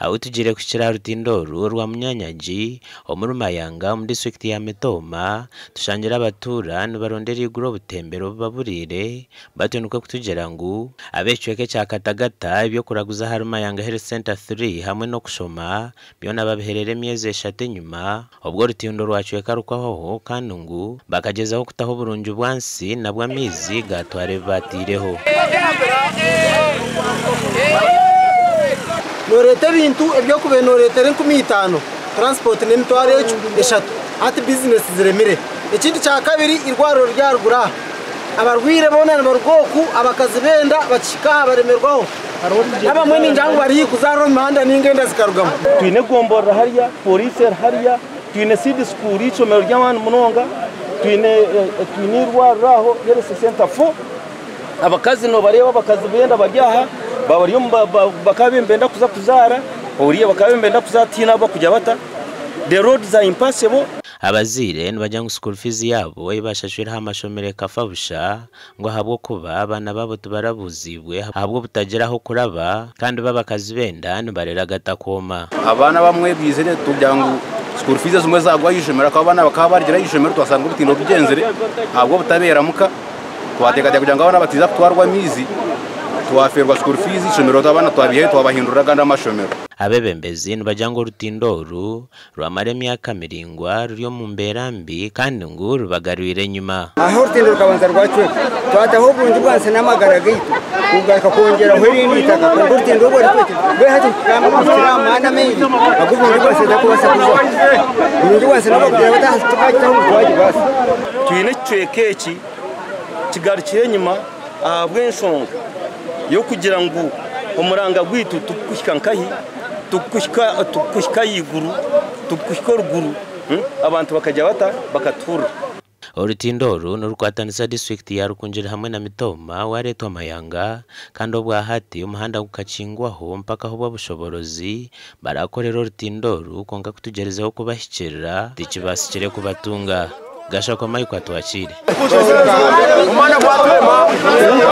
Ahu tugiire kuhikira aha rutindo oru orwa Munyanyagi omuri Mayanga omu disiturikiti ya Mitooma, tushangire abatuura nibarondera eiguru obutembero obubaburiire batyo nikwo kutugira ngu ab'ekicweka ekya Katagata eby'okuraguza ahari Mayanga Health Centre 3 hamwe n'okushoma byona babihereire emyezi eshatu enyima obwo orutindo rwacweka rukahwaho kandi ngu bakagyezaho kutaho oburungi bwansi nabwo amaizi gaatwara ebi baataireho. Nooreeta ebintu eby'okubaire nooreetera 5,000, transport n'emitwaro egyo eshatu. Hati bizinesi ziremire. Ekindi kyakabiri eirwariro riri aharuguru aha. Abarwaire boona nibaruga oku, abakazi b'enda bakihika aha baremerwaho. N'abamwe ningira ngu bari haihi kuzaarira omu mihanda nainga enda zikarugamu. Twine egomborora hariya, pooriisi eri hariya, twine seed school eishomero ry'amaani munonga, twine twine eirwariro aho health centre 4. Abakazi noobareeba abakazi b'enda bari aha bari omu bakaba nibenda kuza kuzaara, oriya bakaba nibenda kuzaara tihaine ahu barikugira bata, the roads are impassable. Abazaire nibagira ngu school fees yaabo ei bashashwire aha mashomero ekafa busha ngu ahabw'okuba abaana baabo tibarabuuziibwe ahabw'obutagira ah'okuraba kandi bo abakazi b'enda nibarera agatakwoma. Abaana abamwe baizire tugira ngu school fees ezimwe zagwa aha ishomero ahakuba abaana bakaba barugire aha ishomero twasanga orutindo rugyenzire ahabw'obutabeera muka. Twateekateeka kugira ngu abaana batiiza kutwarwa amaizi, twafeerwa school fees, eishomero abaana twabihayo twabahindurira agandi amashomero. Abeebembezi nibagira ngu orutindo oru rwamara emyaka miraingwa ruri omu mbeera mbi kandi ngu rubagarwire enyima. Aha orutindo rukabanza rwacweka, twataho oburungi bwansi n'amagara gaitu kugaruka kwongyeraho erindi itaka kwonka orutindo orwo rutwekire. Mbwenu hati nikugamba ngu nikikira aha maani amaingi agu oburungi bwansi butarikubaasa kuzaho. Oburungi bwansi n'obu barikugira bati hati tukagitaho ngu twagibaasa. Twine ekicweka eki kigarukire enyima ahabw'enshonga y'okugira ngu omuranga gwaitu tigukuhika nkahi, tigukuhika ahaiguru, tigukuhika oruguru, abantu bakagira bata? Bakatuhurira. Orutindo oru nirukwatanisa disiturikiti ya Rukungiri hamwe na Mitooma wareetwa Mayanga kandi obwahati omuhanda gukakingwaho mpaka ahu ab'obushoboorozi barakorera orutindo oru kwonka kutugyerizeho kubahikirira tikibaasikire kubatunga. Gashakwa Michael Atwakiire.